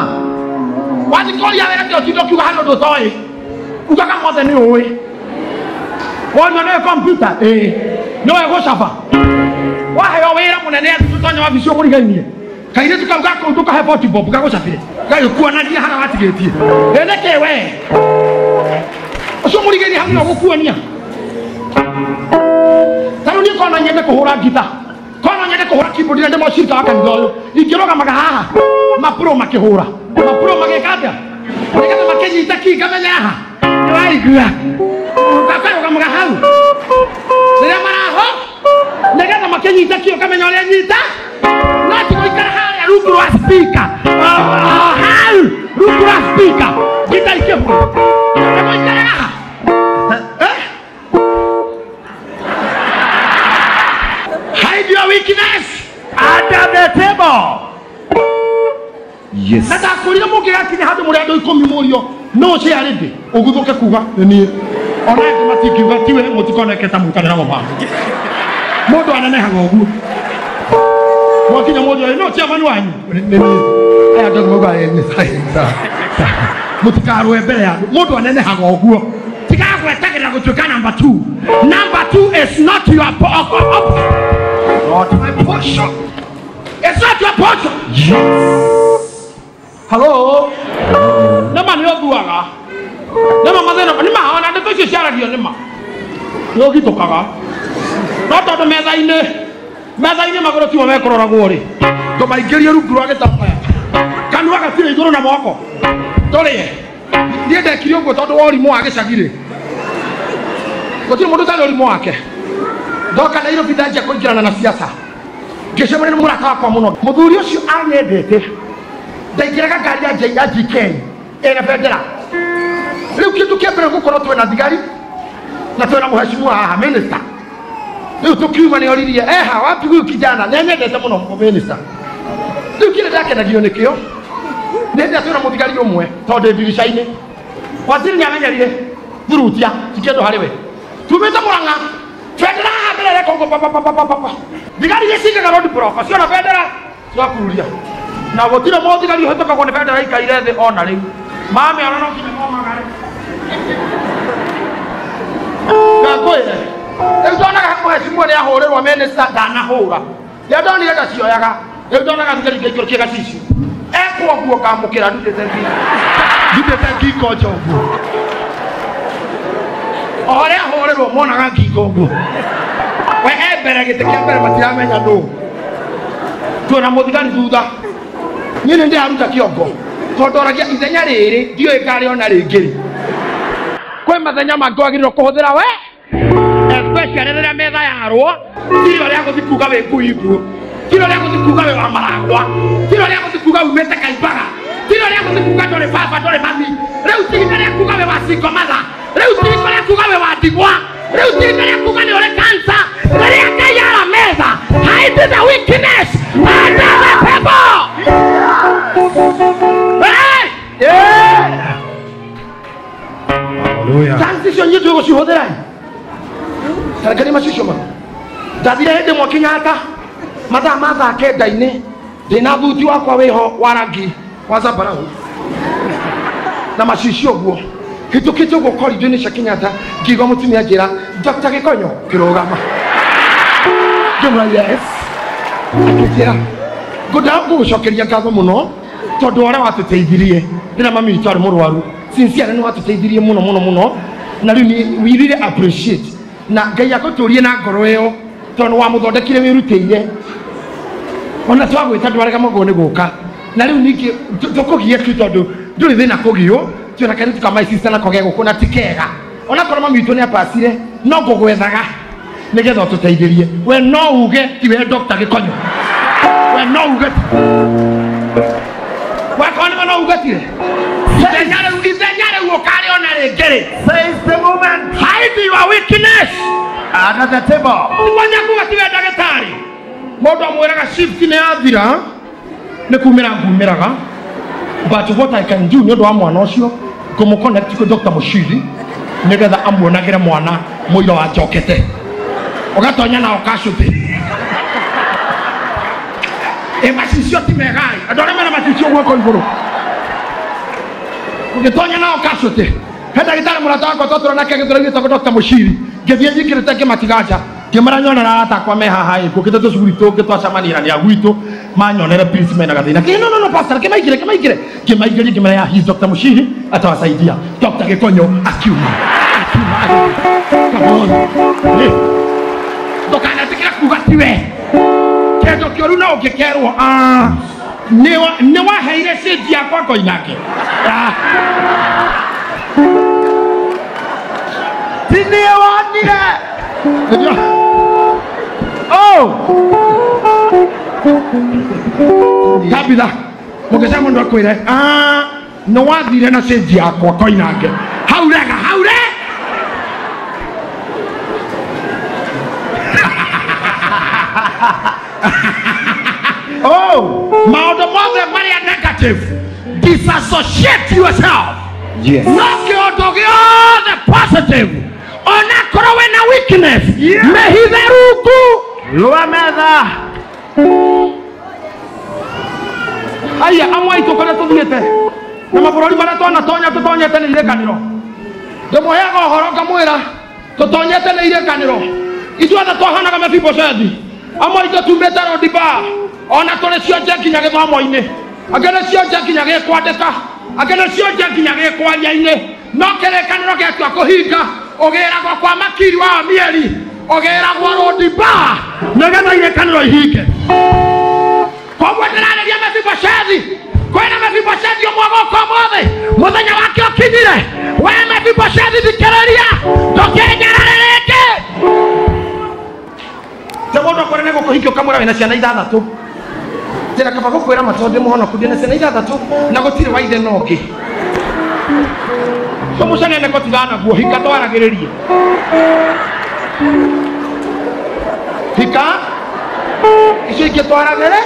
Wathikũria wega kĩo ũtinde ũkiuga harĩ ũndũ ũtoĩ. Ugaga mothe nĩ ũĩ. Wonyua nĩwe kompyuta? Ĩĩ. Nĩwe gũcaba. Waheo wĩra mũnene atĩ tũtonya wabici ũmũrigainie. Kairĩtu kau gakũu ndũkahe 40 bob gagũcabĩre. Gagĩkuonagia harĩa watigĩtie. Ĩ nĩkĩ we? Ũcio mũrigainie hau nĩwe ũgũkuonia. Rĩu niĩ korwo no nyende kũhũra ngita, korwo no nyende kũhũra keyboard na ndĩ mũcirika wa kanitha ũyũ, ingĩrũgamaga haha mapuro makĩhũra, mapuro magĩka atĩa, nĩgetha makĩnyita ki ngamenya haha nĩwaigua ngakarũgamaga hau rĩrĩa maraho nĩgetha makĩnyita ki ũkamenya ũrĩa nyita, no ti gũikara harĩa rungu rwa speaker, hau rungu rwa speaker ngita ikĩhũra nĩgũikara haha. Hide your weakness under the table. Yes. Na ndakwĩrire mũngĩgakinya handũ mũrĩ andũ 10 mũrio no ciarĩ ũguthũke kuga nĩ niĩ, ona angĩ matingiuga tiwe, mũtikoneke ta mũtarĩ na mũbango. Mũndũ anenehaga ũguo mwakinya mũndũ no chairman wanyu nĩ niĩ, aya andũ mauga nĩ sawa, mũtikarũe mbere ya andũ. Mũndũ anenehaga ũguo, tigaga gwetagĩrĩra gũtuĩka number 2. Number 2 is not your not my portion. It's not your portion. Yes. Hello. Nĩma nĩ ũthuaga, nĩma mathĩna, nĩma ona ndeto icio ciaragio, nĩma nĩ ũgitũkaga, no tondũ metha-inĩ magũrũ timo mekũroragwo rĩ, ngũmaingĩrie rungu rwa gĩtambaya, kanua gatirĩ igũrũ na moko tũrĩe. Niĩ ndekire ũguo tondũ wa ũrimũ wa gĩcagi rĩ, gũtirĩ mũndũ ũtarĩ ũrimũ wake. Ndoka Nairobi ndanjia kũingĩrana na siasa, ngĩcemania na mũrata wakwa mũno, mũthuri ũcio anyendete, ndaingĩraga ngari ya GK ĩna bendera. Rĩu kĩndũ kĩa mbere gũkorwo twĩna thigari na twĩna mũheshimiwa haha minister. Rĩu tũkiuma nĩ oririe eha wapi huyu kijana, nĩ anyendete mũno minister. Rĩu kĩrĩa ndakenagio nĩkĩo nĩ hĩndĩ ĩrĩa twĩna mũthigari ũmwe tondũ ndĩ ndirica-inĩ, waziri nĩ amenyerire thurutia ti kĩndũ harĩ we, tumĩte Mũrang'a bendera haha mbere ĩreka ũguo pa pa pa pa pa, thigari iria ciigaga road block ciona bendera cigakururia, na gũtirĩ mũthigari ũhĩtũkagwo nĩ bendera ikaire thĩ ona rĩu mamĩona no nginya momagare. Ngakwĩre rĩu ndonaga mũheshimiwa nĩ ahũrĩrwo minister ndanahũra, rĩrĩa ndonire ndacioyaga, rĩu ndonaga thigari ingĩikũrũkia gacicio ekwo nguo ngamũkĩra ndutĩte ngingo nja ũguo, o harĩa ahũrĩrwo monaga ngingo ũguo, we e mbere gĩtĩ kĩa mbere matiramenya nũ, twĩna mũthigari thutha. Niĩ nĩ ndĩraruta kĩongo tondũ oragia ithenya rĩrĩ ndiũĩ ngarĩona rĩngĩ rĩ. Kwĩ mathenya mangĩ wagĩrĩirwo kũhũthĩra we, especially rĩrĩa metha yarwo, tirĩo rĩa gũthiĩ kuga wĩ ngui nguũ, tirĩo rĩa gũthiĩ kuga wĩ wa maragwa, tirĩo rĩa gũthiĩ kuga umĩte Kaimbaga, tirĩo rĩa gũthiĩ kuga ndũrĩ baba ndũrĩ mami, rĩu ti ihinda rĩa kuga wĩ wa single mother, rĩu ti ihinda rĩa kuga wĩ wa ndigwa, rĩu ti ihinda rĩa kuga nĩ ũrĩ cancer. Rĩrĩa Ngai ara metha, hide the weakness under the table. Hey! Yeah! Hallelujah. Transition yetu ĩgũcihũthĩra tarekeri macicio ma ndathire hĩndĩ ĩmwe Kenyatta mathaa ma thaa 9-inĩ ndĩna thuti wakwa wĩho wa rangi wa zambarau na macicio ũguo hĩtũkĩte ũguo korido-inĩ cia Kenyatta, ngĩigua mũtumia anjĩra Dr. Gĩkonyo, ngĩrũgama ngĩmwĩra yes, akĩnjĩra ngũgũcokeria ngatho mũno tondũ ũrĩa watũteithirie rĩrĩa mami witũ arĩ mũrwaru, sincerely nĩ watũteithirie mũno mũno mũno, na rĩu we really appreciate, na Ngai agũtũrie na ngoro ĩyo tondũ wamũthondekire wĩrutĩire, ona twagwĩta ndwarega magũrũ nĩ gũka, na rĩu ningĩ tũkũgie tu tondũ ndũrĩ thĩna kũgio, twĩna kairĩtu ka my sister nako ge gũkũ na ti kega, onakorwo mami witũ nĩ apacire no ngũgwethaga nĩgetha ũtũteithĩrie. We no uge tiwe Dr. Gĩkonyo, we no uge wakorwo nĩwe no uge tiwe ithenya rĩu ũkarĩona rĩngĩ rĩ. Seize the moment. Hide your weakness under the table. Mwanya kuga tiwe ndagĩtarĩ, mũndũ amwĩraga shift nĩ yathira nĩ kumĩra ngumĩraga, but what I can do nĩ ũndũ wa mwana ũcio ngũmũ-connect kwĩ Dr. Mũciri nĩgetha amuonagĩre mwana mũira wa njokete, ũgatonya nao kacũthĩ. Ĩ macicio ti megai, andũ arĩa mena macicio guoko igũrũ, ũgĩtonya nao kacũthĩ. He ndagĩtarĩ mũrata wakwa twatũra nake agĩtũra gĩtagwo Dr. Mũciri, ngĩthiĩ nyingĩrĩte ngĩmatiga nja, ngĩmera nyonera arata akwa me haha ĩ, ngũkĩte tũcukuru tũngĩ twacemania na nĩ a gwitũ manyonere please mena gathĩna. Kĩ no no no pastor, kĩmaingĩre kĩmaingĩre, ngĩmaingĩria ngĩmera ya he's Dr. Mũciri atawasaidia. Dr. Gĩkonyo akiuma akiuma, come on. kuga tiwe kendo kioru no ngikerwo ah ni waheire cĩnji yakwa koinake ti niĩ wonire. Oh Tabitha mũgeca mũndũ akwĩre ah nĩ wathire na cĩnji yakwa koinake hau rega hau re Oh maũndũ mothe marĩa negative disassociate yourself. Yes. No kĩũndũ gĩothe positive onakorwo wĩna weakness mĩhithe rungu rwa metha. Aya amwe aitũ kũrĩa tũthiĩte na mabũrũri marĩa twanatonya tũtonyete nĩ irĩkanĩro ndĩmũheaga ũhoro ngamwĩra tũtonyete nĩ irĩkanĩro ithuothe twahanaga Mefiboshethi amwe aitũ tumĩte Rodiba ona tũrĩ cionje nginya gĩthomo-inĩ angĩ nĩ cionje nginya gĩkwandĩka angĩ nĩ cionje nginya gĩkwaria-inĩ no kĩrĩkanĩro gĩatua kũhinga ũgĩragwo kwa makiri wa Amieli ũgĩragwo Rodiba nĩgetha irĩkanĩro ihinge. Koguo ndĩrarĩria Mefiboshethi kwĩna Mefiboshethi ũmwe gũkũ ũmũthĩ mũthenya wake ũkinyire we Mefiboshethi thikĩrĩria ndũkĩnyarare rĩngĩ. Te mũndũ akwĩra nĩ gũkũhingia ũkamwĩra wĩna ciana ithathatũ njĩra kaba gũkwĩra ma tondũ ndĩ mũhonoku ndĩna ciana ithathatũ na gũtirĩ wa ithe na ũngĩ tũmũcenene gũtigana naguo hika twaragĩrĩrie hika icio ingĩ twaragĩrĩ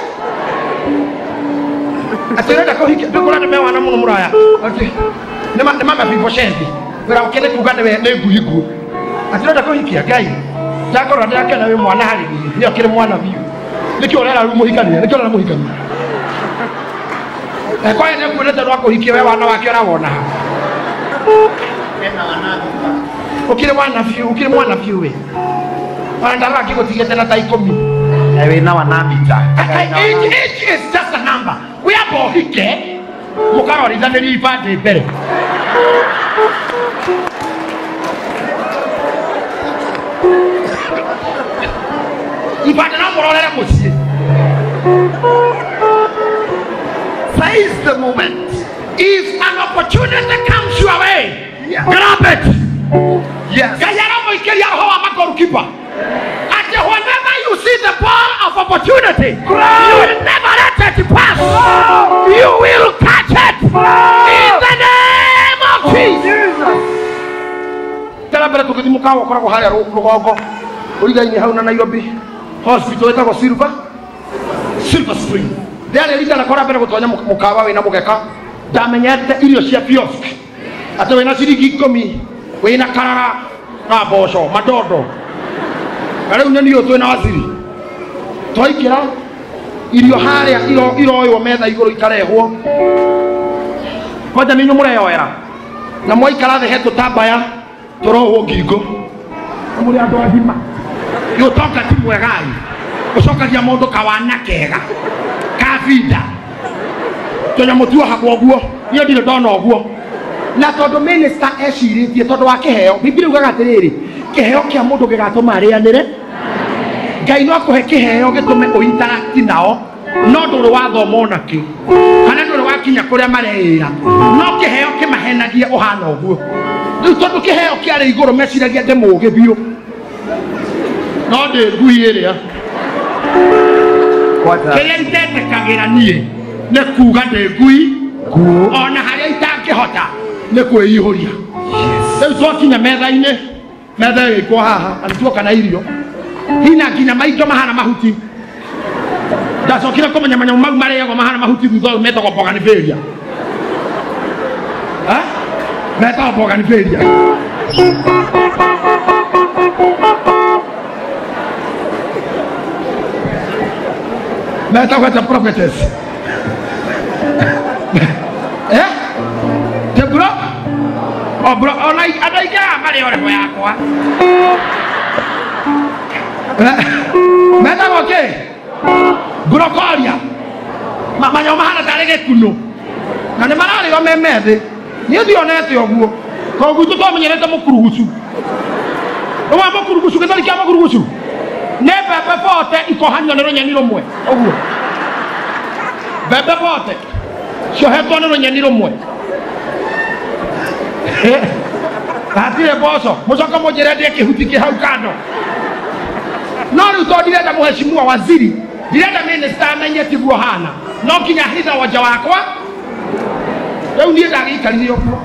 atĩ ũrenda kũhikia ndũkũra nĩ mewana mũno mũraya atĩ nĩ ma Mefiboshethi wĩra ũkĩ nĩ kuga nĩ ngui nguũ atĩ ũrenda kũhikia Ngai ndakorwo ndĩrakena wĩ mwana harĩ niĩ nĩ ũkĩrĩ mwana biũ nĩkĩo ũrera rĩu mũhikania nĩkĩo ũrera mũhikania kwaye nĩ kuonete no akũhikie we wana wake ũrawona ha ũkĩrĩ mwana biũ ũkĩrĩ mwana biũ we ona ndarora ngĩgũtigĩte na ta ikũmi wĩna wanamita. Age is just a number. Wĩamba ũhike mũkarorithanĩria ibandĩ mbere ibandĩ no mũrorere mũciĩ. Seize the moment. If an opportunity comes your way, grab it. Yes. Ngai aramũikĩria roho wa magoalkeeper atĩ whenever you see the ball of opportunity, you will never let it pass. You will catch it in the name of Jesus. Tera mbere tũgĩthiĩ mũkawa ũkoragwo harĩa rũgongo ũrigainĩ hau na Nairobi hospital ĩtagwo Silver Spring. Ndĩarĩ rita rĩakwa rĩa mbere gũtonya mũkawa wĩna mũgeka ndamenyete irio cia kiosk atĩ wĩna ciringi ikũmi wĩna karara na mboco madondo na rĩu nyoni ũyũ twĩna waziri twaingĩra irio harĩa iroywo metha igũrũ ikarehwo kwanja nĩ inyuĩ mũreyoera na mwaikara thĩ he tũtambaya tũrohwo ngingo na mũrĩ andũ agima ũtonga ti mwegai ũcokagia mũndũ kawana kega kabinda tũnyamũ tuohagwo ũguo niĩ ndirĩ ndona ũguo na tondũ minister ecirĩtie tondũ wa kĩheo Biblia yugaga atĩrĩrĩ kĩheo kĩa mũndũ gĩgatũma arĩanĩre Ngai no akũhe kĩheo gĩtũme ũinteract nao no ndũrĩ wathoma onakĩo kana ndũrĩ wakinya kũrĩa mareĩra no kĩheo kĩmahenagie ũhana ũguo rĩu tondũ kĩheo kĩarĩ igũrũ meciragia ndĩ mũũgĩ biũ no ndĩ ngui ĩrĩa kĩrĩa itetĩkagĩra niĩ nĩ kuga ndĩ ngui ona harĩa itangĩhota nĩ kwĩihũria rĩu twakinya metha-inĩ metha ĩgĩkwo haha na nĩtuoka na irio hina nginya maindo mahana mahuti ndacokire kũmenya manyamũ mau marĩagwo mahana mahuti thutha ũyũ metagwo bougainvillea metagwo bougainvillea metagwo atĩa prophetess te bro o bro ona andũ aingĩ haha marĩ o level yakwa metagwo kĩ brokoria manyamũ mahana tarĩ gĩkunũ na nĩ mararĩo me methĩ niĩ ndionete ũguo koguo itũ twamenyerete mũkurugucu Nĩwona mũkurugucu gĩthweri kĩa mũkurugucu Nĩ mbembe bote ikohanio nĩ rũnyeni rũmwe ũguo. Mbembe bote ciohetwo nĩ rũnyeni rũmwe. Hatirĩ mboco mũcoke mũnjĩre ndĩe kĩhuti kĩ hau kando. No rĩu tondũ ndirenda mũheshimiwa waziri, ndirenda minister amenye tiguo hana, no nginya hitha wanja wakwa. Rĩu niĩ ndagĩikarire ũguo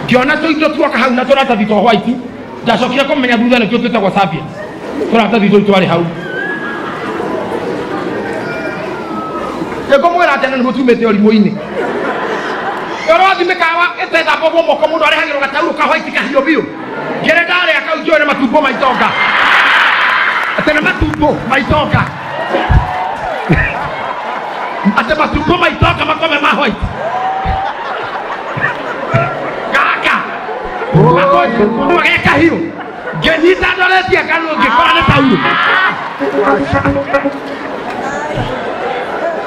ngĩona tũindo tuoka hau na tũratathi twa white. Ndacokire kũmenya thutha nĩkĩo twĩtagwo serviettes. Tũratathi tũu twarĩ hau. Ngũmwĩra atĩ nĩguo tumĩte ũrimũ-inĩ. Ũrothi mĩkawa ĩtethambagwo moko mũndũ arehagĩrwo gataurũ ka white kahiũ biũ. Ngĩrĩ ndarĩa kau njũĩ nĩ matumbo ma itonga. Atĩ nĩ matumbo ma itonga. Atĩ matumbo ma itonga makome ma white. Gaka. Gaka kahiũ. Ngĩnyita ndoretie kanua ngĩkora nĩ taurũ.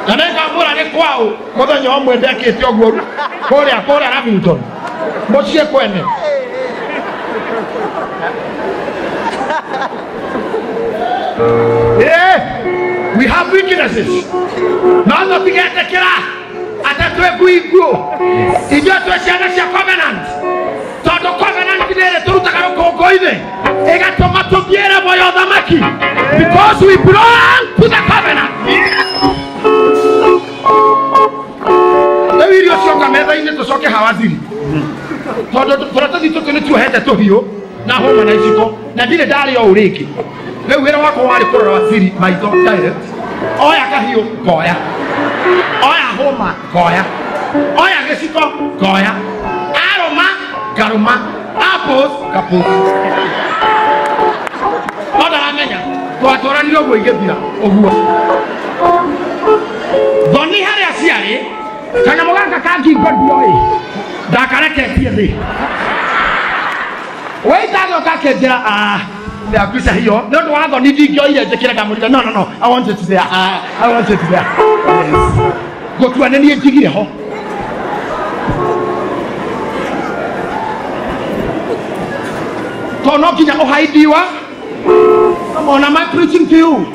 Na nĩngamwĩra nĩ kwaũ mũthenya ũmwe ndekĩte ũguo kũrĩa Lavington mũciĩ kwene. Yeah, we have weaknesses. No tũtigetĩkĩra atĩ twĩ ngui nguũ. Ithuĩ twĩ ciana cia covenant. Tondũ covenant nĩ ĩrĩ tũrutaga rũkũngũ-inĩ ĩgatũma tũthiĩre muoyo ũthamaki, because we belong to the covenant. Rĩu irio cioka metha-inĩ tũcoke hawaziri tondũ tũratathi tũtũ nĩ tuohete tũhiũ na hũma na iciko na ndirĩ ndarĩa ũũ rĩngĩ. Rĩu wĩra wakwa warĩ kũrora waziri maitho direct. Oya kahiũ ngoya, oya hũma ngoya, oya gĩciko ngoya, arũma ngarũma, apples ngapũs. No ndaramenya twatũranire ũguo igĩthira ũguo. Thoni harĩa ciarĩ kanyamũ gaka ka ngingo ndioĩ ndakareketie thĩ. Waiter agĩũka akĩnjĩra mbica hiyo nĩ ũndũ wa thoni ndingĩoire njĩkĩre. Ndamũrire no no no, I want it there. I want it there. Yes. Ngũtua nĩ niĩ njigire ho. Tondũ no nginya ũhaidiwa. Come on, am I preaching to you?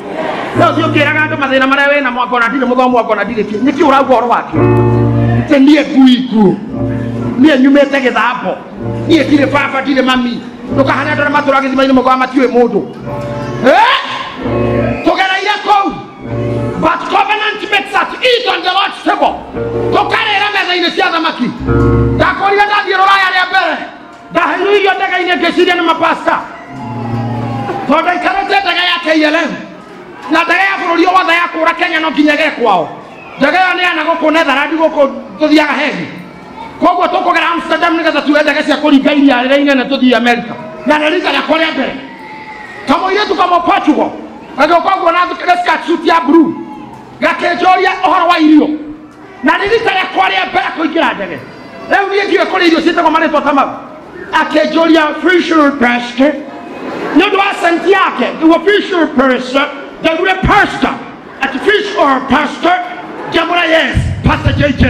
No thiĩ ũkĩraga andũ mathĩna marĩa wĩna namo angona ndirĩ mũthomu angona ndirĩ kĩ. Nĩkĩ ũrauga ũhoro wakĩo? Atĩ niĩ ngui nguũ, niĩ nyumĩte gĩthambo, niĩ ndirĩ baba ndirĩ mami. Ndũkahane andũ arĩa matũraga gĩthima-inĩ mũkaga matiũĩ mũndũ. Tũgereire kũu. But covenant makes us eat on the Lord's table. Tũkarĩra metha-inĩ cia thamaki. Ndakorire ndathiĩ rũraya rĩa mbere, ndaheirwo irio ndege-inĩ ngĩciria nĩ mapasta. Tondũ ndaikarĩte ndege ya KLM na ndege ya bũrũri o wothe ya kũra Kenya no nginya ĩgere kwao. Ndege ĩyo nĩ ya gũkũ Netherlands gũkũ tũthiaga Hague. Koguo tũkũgera Amsterdam nĩgetha tuoe ndege cia kũringa iria rĩrĩa inene tũthiĩ America. Na nĩ rita rĩakwa rĩa mbere. Kamũirĩtu kamwe Portugal gagĩũka ũguo na skirt suit ya blue gakĩnjũria ũhoro wa irio. Na nĩ rita rĩakwa rĩa mbere kũingĩra ndege. Rĩu niĩ ndiũĩ kũrĩa irio ciĩtagwo marĩtwa ta mau. Akĩnjũria fish or pasta. Nĩ ũndũ wa accent yake, nĩguo fish or pasta, ndaugire pasta. Ati fish or pasta, ngĩamũra yes, Pastor JJ.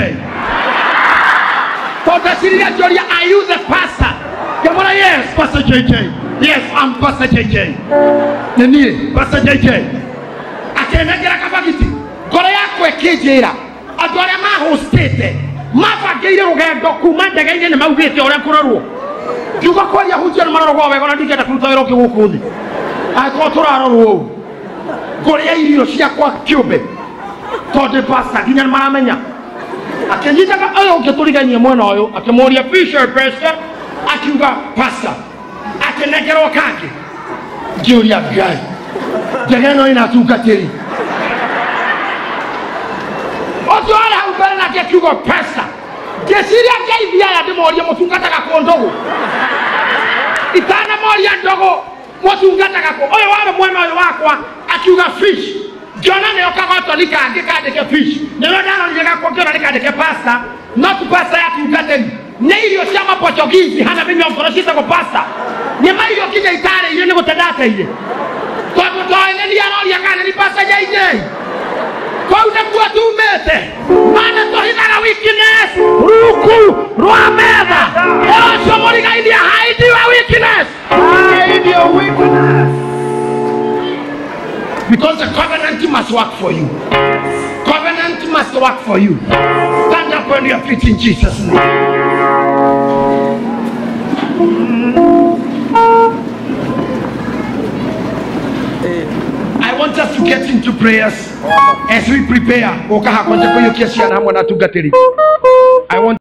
Tondũ ndeciririe anjũria are you the pastor? Ngĩamũra yes, Pastor JJ. Yes, I'm Pastor JJ. Nĩ niĩ, Pastor JJ. Akĩnengera kabagiti. Ngoro yakwa ĩkĩnjĩra andũ arĩa mahostĩte mabangĩire rũgendo kuma ndege-inĩ nĩ maugĩte ũrĩa kũrorwo. Ngiuga kwaria hunjia nĩ maroragwo wega na ndingĩenda kũruta wĩra ũngĩ gũkũ thĩ. Angĩkorwo tũrarorwo ũũ, ngũrĩa irio ciakwa kĩũmbe tondũ pastor nginya nĩ maramenya. Akĩnyitaga ũyũ ũngĩ tũrigainie mwena ũyũ akĩmũria fish or pasta, akiuga pastor. Akĩnengerwo kangĩ. Ngĩũria Ngai, ndege ĩno ĩna atungatĩri. Ũcio warĩ hau mbere nake akiuga pastor. Ngĩciria ngeithia aya ndĩmorie mũtungataga kũ ndũgũ. Itanamoria ndũgũ mũtungataga kũ. Ũyũ warĩ mwena ũyũ wakwa akiuga fish. Ngĩona nĩyo kagotoni kangĩ kandĩke fish. Nĩrĩo ndarorire gakwa ngĩona nĩ kandĩke pastor, not pastor ya tungatĩri. Nĩ irio cia mapochogizi hana mĩnyongoro ciĩtagwo pasta. Nĩ mairio nginya itarĩirio nĩ gũte ndateire. Tondũ ndoĩ nĩ niĩ aroria kana nĩ pastor JJ. Kũu nĩkuo tumĩte. Mana tũhithaga weakness rungu rwa metha. Ũcio mũrigainie hide your weakness. Hide your weakness. Because the covenant must work for you. Covenant must work for you. Stand up on your feet in Jesus' name. I want us to get into prayers as we prepare. I want